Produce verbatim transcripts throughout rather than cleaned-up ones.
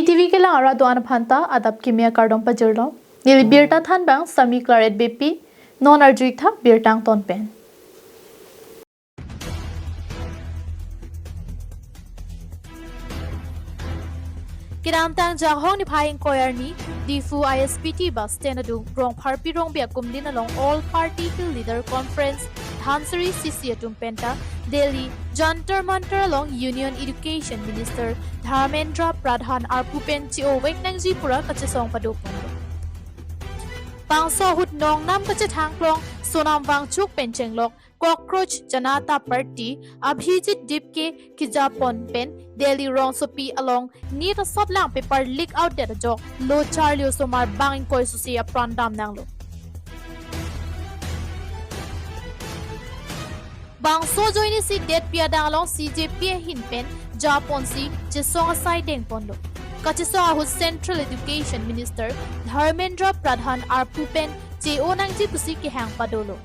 T V kelang arat do-an aphan ta adap kimi akardom pajirlo. Neli birta thanbang Sami Claret Beypi, non arju-ik tha birta angton pen. Kedamtang Janghong niphai ingkoi arni, Diphu I S B T bus stand adung, Rongpharpi Rongbia Kumlin along All Party Hill Leader Conference, Dhansiri C C atum penta, Delhi, Jantar Mantar along Union Education Minister Dharmendra Pradhan arpu pen che-ovek nangji pura kachesong padopon. Bangso ahut nongnam kachethang klong Sonam Wangchuk pen chenglok Cockroach Janata Party Abhijit Dipke kejapon pen Delhi rongsopi along nit asatlang paper leak out det ajok lo charli osomar bang ingkoi susi apran dam nanglo. Bangso ajoine si detpi adang along C J P ahin pen japonsi chesong asai dengponlo. Kachesong ahut Central Education Minister Dharmendra Pradhan arpu pen che-o nangji pusi kehang padolo.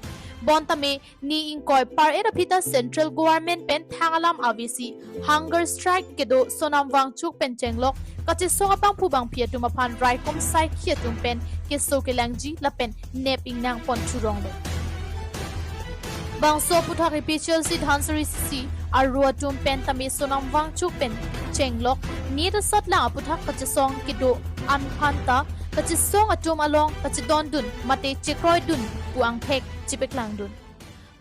Bontame ni ingkoi par-et aphi ta Central Government pen thang alam avesi hunger strike kedo Sonam Wangchuk pen chenglok kachesong abangphu bangphi atum aphan raikom saikhi atum pen keso kelangji lapen nep ingnangpon churonglo. Bangso aputhak A P H L C Dhansiri C C aru atum pen tame Sonam Wangchuk pen chenglok nit asatlang aputhak kachesong kedo-an aphan ta kachesong atum along kachedondun mate chekroidun pu angthek chipeklangdun.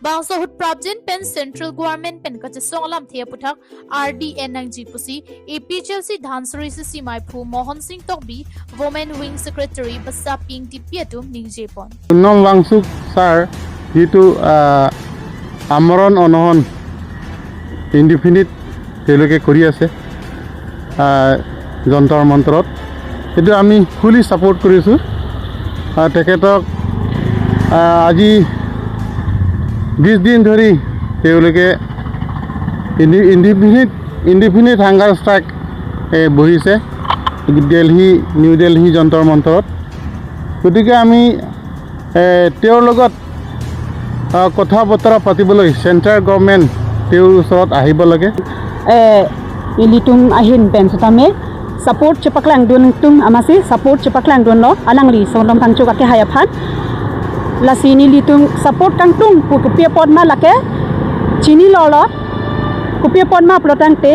Bangso ahut prapjin pen Central Government pen kachesong alamthe aputhak R D N nangji pusi A P H L C Dhansiri C C maiphu Mohon Sing Tokbi, Women Wing Secretary Basa Ping T P atum ningjepon. Sonam Wangchuk sir যিটো, আহ, আমৰণ অনশন ইনডিফিনিট তেওঁলোকে কৰি আছে, আহ, যন্তৰ মন্তৰত, সেইটো আমি ফুলি ছাপোৰ্ট কৰিছোঁ। আহ, তেখেতক, আহ, আজি বিছ দিন ধৰি তেওঁলোকে ইনডি-, ইনডিফিনিট, ইনডিফিনিট হাংগাৰ ষ্ট্ৰাইক, এ, বহিছে দিল্লী, নিউ দিল্লী যন্তৰ মন্তৰত। গতিকে আমি, এ, তেওঁৰ লগত, আহ, কথা বতৰা পাতিবলৈ চেণ্ট্ৰেল গভৰ্ণমেণ্ট তেওঁৰ ওচৰত আহিব লাগে। Eh, ilitum ahin pen setame support chepaklangdun atum amatsi support chepaklangdunlo alangli Sonam Wangchuk akehai aphan. Lasi nelitum support kangtung pu kopi apot ma lake chinilolo, kopi apot ma pulotangte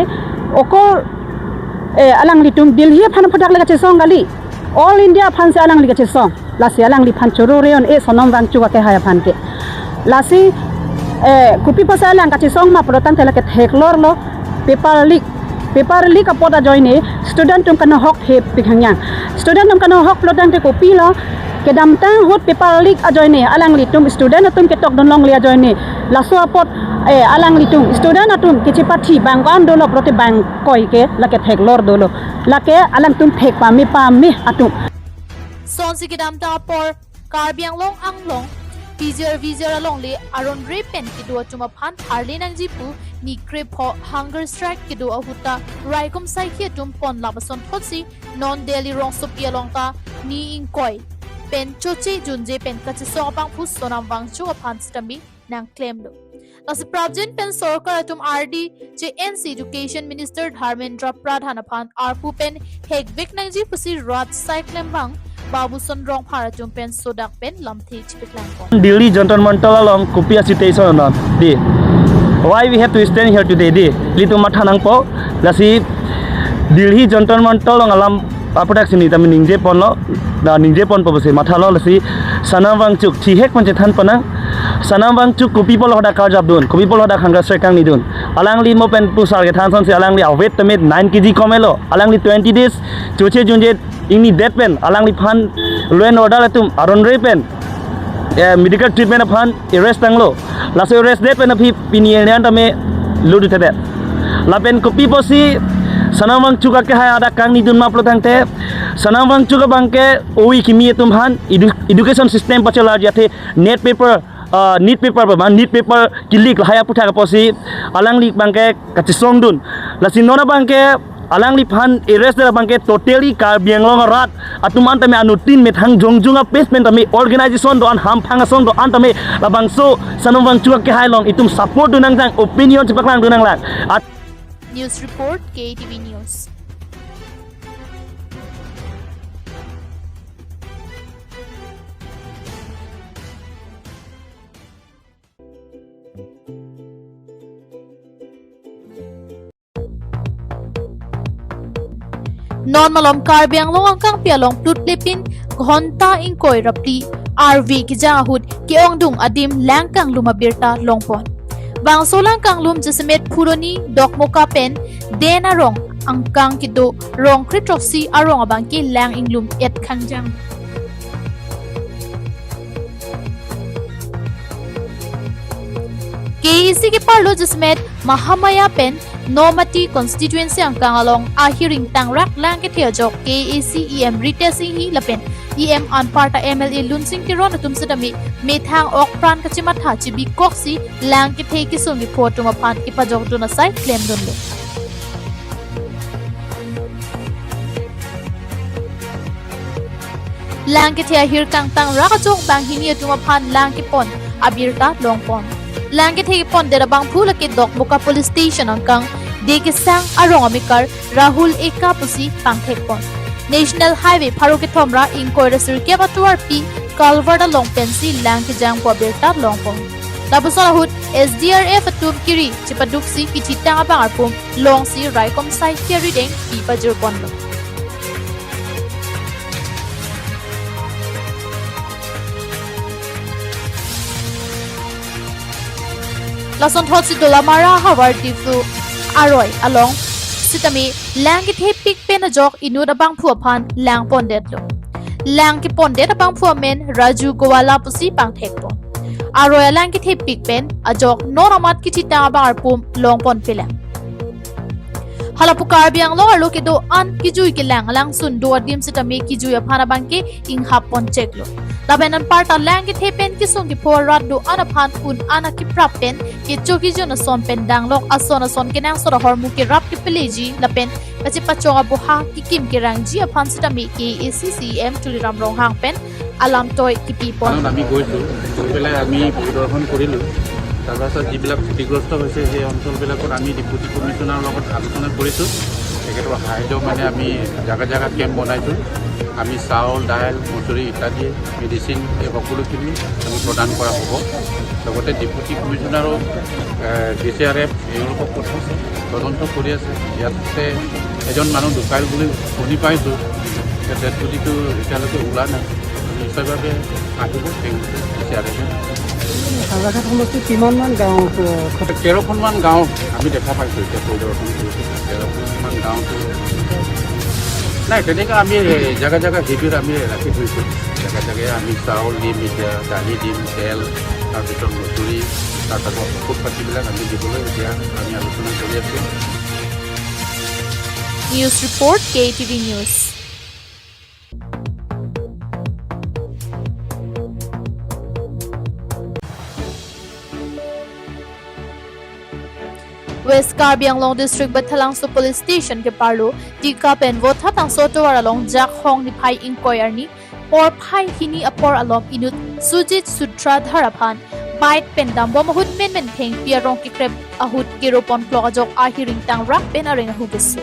okor, eh, alanglitum Delhi aphan aphuthak le kachesong kali, All India aphansi alangli kachesong. Lasi alangliphan choro reon e Sonam Wangchuk akehai aphan ke. Lasi, eh, kopi apotsi alang kachesong ma pulotangte lake theklorlo, paper leak. Paper leak apot ajoine student atum kanohok he pikhang yang. Student atum kanohok pulotangte kopilo, kedamtang ahut paper leak ajoine alanglitum student atum ketokdun longle ajoine. Laso apot, eh, alanglitum student atum kechepathi bang ko-an dolo pulote bang ingkoi ke lake theklor dolo. Lake alangtum thek pame pame atum. Sonsi kedamtang apor Karbi Anglong anglong P G R V G R alongle aron re pen kedo atum aphan tharle nangji pu ni krepho hunger strike kedo ahut ta raikom saikhi atum pon lapuson thotsi non Delhi rongsopi along ta ni ingkoi pen choche junje pen kachesong abangphu Sonam Wangchuk aphan sitame nangklemlo. Lasi prapjin pen sorkar atum R D che-ensi Education Minister Dharmendra Pradhan aphan arpu pen hekvek nangji pusi rat saiklem bang Babuson Rongphar atum pen sodak pen lamthe chipeklangpon. Delhi Jantar Mantar along kopi a situation non, dei. Why we have to stand here today, dei? Ilitum matha nangpo, lasi Delhi Jantar Mantar along alam aphuthak si neli tame ningjeponlo, da ningjeponpo pusi mathalo, lasi Sonam Wangchuk thihek pen chethan ponnang. Sonam Wangchuk kopi apotlo hadak karjapdun, kopi apotlo hadak hunger strike kangnidun. Alangli mo pen pusar kethan asonsi alangli awet tame nine K G komelo. Alangli twenty days choche junje ingni det pen alangliphan law and order atum aron re pen, eh, medical treatment aphan arrest tanglo. Laso arrest det pen aphi pini arni an tame ludu thedet. Lapen kopi apotsi Sonam Wangchuk akehai hadak kangnidun ma pulotangte, Sonam Wangchuk abangke oi kimi atum aphan edu-, education system pachelarji athe NEET paper, ah, NEET paper ba, NEET paper ki-leak lahai aphuthak apotsi alangli abangke kachesongdun. Lasi non abangke alangliphan arrest det abangke totally Karbi Anglong arat atum an tame anuttin methang jongjung a-page pen tame organization do-an, hamphang asong do-an tame labangso Sonam Wangchuk akehai along itum support dun nangjang, opinion chipaklangdun nanglang. At- News report, K T V News. Non malom Karbi Anglong angkangpi along plutlepin ghonta ingkoi ra phli arve kejang ahut ke-ongdung adim lang kanglum abirta longpon. Bangso lang kanglum jasemet Phuroni, Dokmoka pen Den arong angkang kedo rong kre throksi arong abangke lang inglum-et khangjang. K A A C keparlo jasemet Mahamaya pen Nomati constituency angkang along ahir ingtangrak lang kethe ajok K A A C E M Ritesh Enghi lapen E M anparta M L A Lunsing Teron atum setame methang ok pran kachematha chebikoksi lang kethe kesung kepho atum aphan kepajokdun asai klemdunlo. Lang kethe ahir kangtangrak ajok banghini atum aphan lang kepon abirta longpon. Lang kethe kepondet abangphu lake Dokmoka Police Station angkang Dekesang arong amekar Rahul Eka pusi pangthekpon. National Highway pharo kethom ra ingkoi ra sirkep atovarpi culvert along pensi lang kejangpo abirta longpon. Lapuson ahut S D R F atum kiri chepaduksi kethitang abang arpum longsi raikom sai kiri deng pi pajirponlo. Lasonthotsi Dolamara havar Diphu aroi along sitame lang kethepik pen ajok inut abangphu aphan lang pondetlo. Lang kepondet abangphu amen Raju Gowala pusi pangthekpon. Aroi alang kethepik pen ajok non amat kethitang abang arpum longponpelang. Halapu Karbi Anglong arlo kedo-an kejui kelang alangsun do adim sitame kejui aphan abangke inghap poncheklo. Lapen anparta lang kethe pen kesung kepho arat do-an aphan un-an akeprap pen kecho kejun ason pen danglok ason ason kenangsot ahormu kerap kepeleji lapen kachepachong aboha kekim kerangji aphan sitame K A A C C E M Tuliram Ronghang pen alam toi kipipon. আমি গৈছোঁ, গৈ পেলাই আমি পৰিদৰ্শন কৰিলোঁ। তাৰপাছত যিবিলাক ক্ষতিগ্ৰস্ত হৈছে, সেই অঞ্চলবিলাকত আমি ডেপুটি কমিশ্যনাৰৰ লগত আলোচনা কৰিছোঁ। তেখেতৰ সাহায্য মানে আমি জেগা জেগা কেম্প বনাইছোঁ। আমি চাউল, দাইল, মচুৰি ইত্যাদি মেডিচিন এই সকলোখিনি আমি প্ৰদান কৰা হ'ব। লগতে ডেপুটি কমিশ্যনাৰো, এ, ডি চি আৰ এফ এওঁলোকক পঠাইছে, তদন্ত কৰি আছে। ইয়াতে এজন মানুহ ঢুকাল বুলি শুনি পাইছোঁ, এতিয়া ডেড বডিটো এতিয়ালৈকে ওলোৱা নাই। নিশ্চয়ভাৱে আহিব তেওঁলোকে ডি চি আৰ এফে। হাজাৰঘাট সমষ্টিত কিমানমান গাঁও, আহ, ক্ষতি? তেৰখনমান গাঁও আমি দেখা পাইছোঁ, এতিয়া পৰিদৰ্শন কৰিছোঁ, তেৰখনমান গাঁওতো নাই। তেনেকৈ আমি, এ, জেগা জেগা শিবিৰ আমি ৰাখি থৈছোঁ। জেগা জেগাই আমি চাউল দিম, এতিয়া দালি দিম, তেল, তাৰপিছত মচুৰি, তাৰপাছত ঔষধ পাতিবিলাক আমি দিবলৈ এতিয়া আমি আলোচনা কৰি আছোঁ। News report, K T V News. West Karbi Anglong District Baithalangso Police Station keparlo Tika pen Vothatlangso atovar along Jakhong niphai ingkoi arni porphai hini apor alom inut Sujit Sutradhar aphan bike pen dambom ahut menmen thengpi arong kekrep ahut kero ponplok ajok ahir ingtangrak pen areng ahu keso.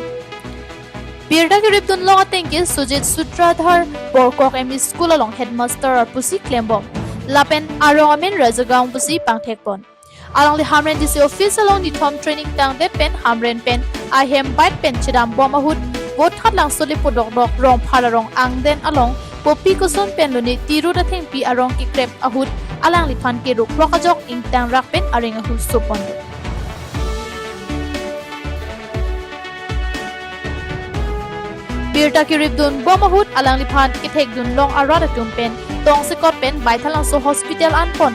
Birta keripdunlong atengke Sujit Sutradhar Borkok M E School along headmaster arpusi klembom. Lapen arong amen Rajagaon pusi pangthekpon. Alangli Hamren D C office along nithom training tangdet pen Hamren pen ahem bike pen chedambom ahut Vothatlangso le podokdok Rongphar arong angden along kopi koson pen lone tiru athengpi arong kekrep ahut alangliphan keroklok ajok ingtangrak pen areng ahu sopon. Birta keripdunbom ahut alangliphan kethekdunlong arat atum pen tongsekot pen Baithalangso Hospital anpon.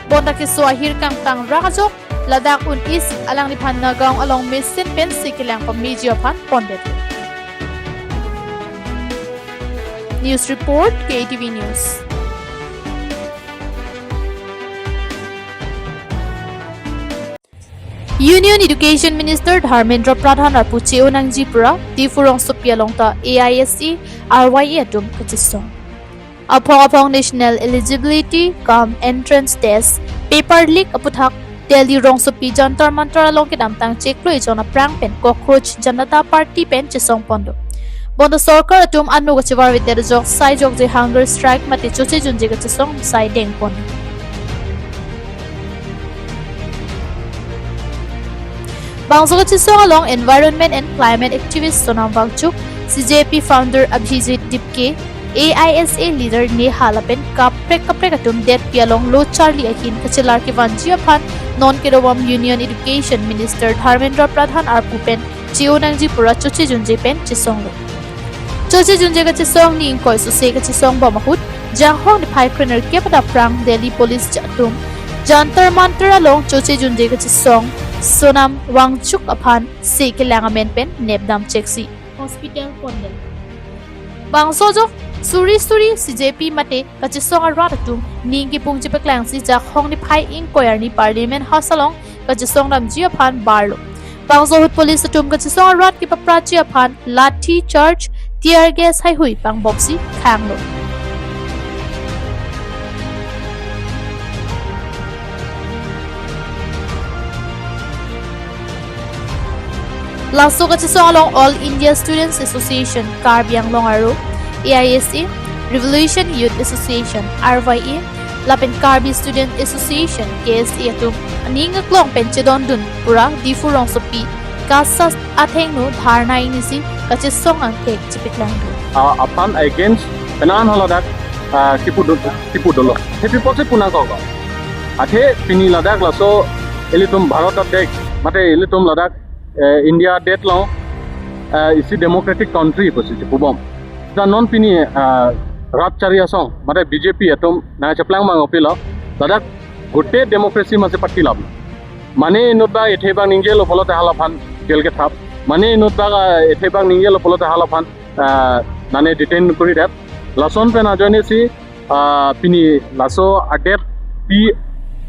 Bonta keso ahir kangtangrak ajok ladak un-e si alangliphan Nagaon along mesen pensi kelang pameji aphan pondet. News report, K T V News. Union Education Minister Dharmendra Pradhan arpu che-o nangji pura Diphu rongsopi along ta A I S E, R Y A atum kachisong. Aphong aphong National Eligibility cum Entrance Test paper leak aputhak Delhi rongsopi Jantar Mantar along kedamtang chiklo ejon aphrang pen Cockroach Janata Party pen chesong pondo. Bonta sorkar atum ano kachivar viter jok sai jokje hunger strike mate choche junje kachesong sai dengpon. Bangso kachesong along environment and climate activist Sonam Wangchuk, C J P founder Abhijit Dipke, A I S A leader Neha lapen kaprek kaprek atum detpi along lo charli ahin kachelar kevanji aphan non kedobom Union Education Minister Dharmendra Pradhan arpu pen che-o nangji pura choche junje pen chesonglo. Choche junje kachesong ni ingkoi sose kachesong bom ahut, Janghong niphai krenerkep adap prang Delhi Police atum Jantar Mantar along choche junje kachesong Sonam Wangchuk aphan se kelang amen pen nepdam cheksi hospital pondel. Bangso ajok suri suri C J P mate kachesong arat atum ning kipung chepaklangsi Janghong niphai ingkoi arni Parliament House along kachesong damji aphan barlo. Bangso ahut police atum kachesong arat kepapraji aphan lathi charge, tear gas haihui pangbomsi khanglo. Laso kachesong along All India Students Association Karbi Anglong aro A I S A, Revolution Youth Association R Y A, lapen Karbi Student Association K S A atum aning aklong pen chedondun pura Diphu rongsopi Kasa athengno dharna inisi kachesong angkek chepaklangdun. Ah, aphan against penan haladak, ah, kipu do, kipu dolo. Hepi posi punang kok. Athe pini ladak laso ilitum Bharat adak mate ilitum ladak, eh, India adak along, eh, isi democratic country pusi chepubom. Dan non pini, eh, rat chari asong mate B J P atum nangcheplang mang opilo ladak gote democracy masi pathilap. Mane inut bak ethe bak ningjelo pulote halaphan jail kethap. Mane inut bak, ah, ethe bak ningjelo pulote halaphan, ah, nane detain koridet. Lason pen ajoine si, ah, pini laso adetpi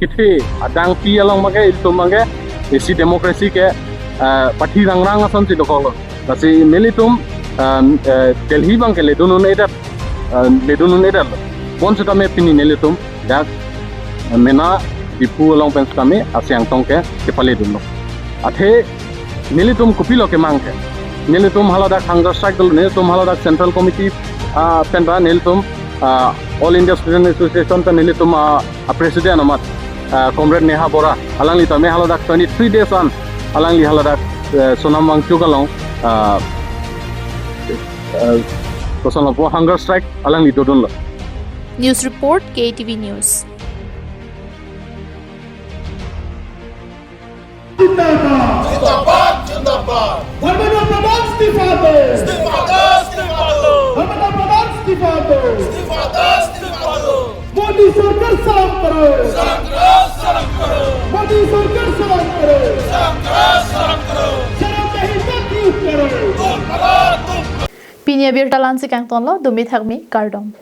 kethe adangpi along mage ilitum mage isi democracy ke, ah, pathi rangrang asonsi dokoklo. Lasi nelitum, ah, eh, Delhi bang ke ledun un-edet, ah, ledun un-edet. Bonsitame pini nelitum dak, eh, mena Diphu along pen sitame asi angtong ke kepaledunlo. Athe nelitum kopilo kemang ke. Nelitum haladak hunger strike dolo, nelitum haladak Central Committee, ah, pen ta nelitum, ah, All India Student Association pen nelitum, ah, ah, President amat, ah, Comrade Neha Bora, alangli tame haladak twenty-three days an alangli haladak, eh, Sonam Wangchuk along, ah, eh, koson lapu hunger strike alangli dodunlo. News report, K T V News. जिंदाबाद। जिंदाबाद, जिंदाबाद। धर्मेंद्र प्रधान इस्तीफा दो। इस्तीफा दो, इस्तीफा दो। धर्मेंद्र प्रधान इस्तीफा दो। इस्तीफा दो, इस्तीफा दो। मोदी सरकार शर्म करो। शर्म करो, शर्म करो। मोदी सरकार शर्म करो। शर्म करो, शर्म करो। शर्म नहीं तो क्यों करो? तुम करो, तुम करो। Pini abirta la-ansi kangtonlo, dumi thakmi, kardom.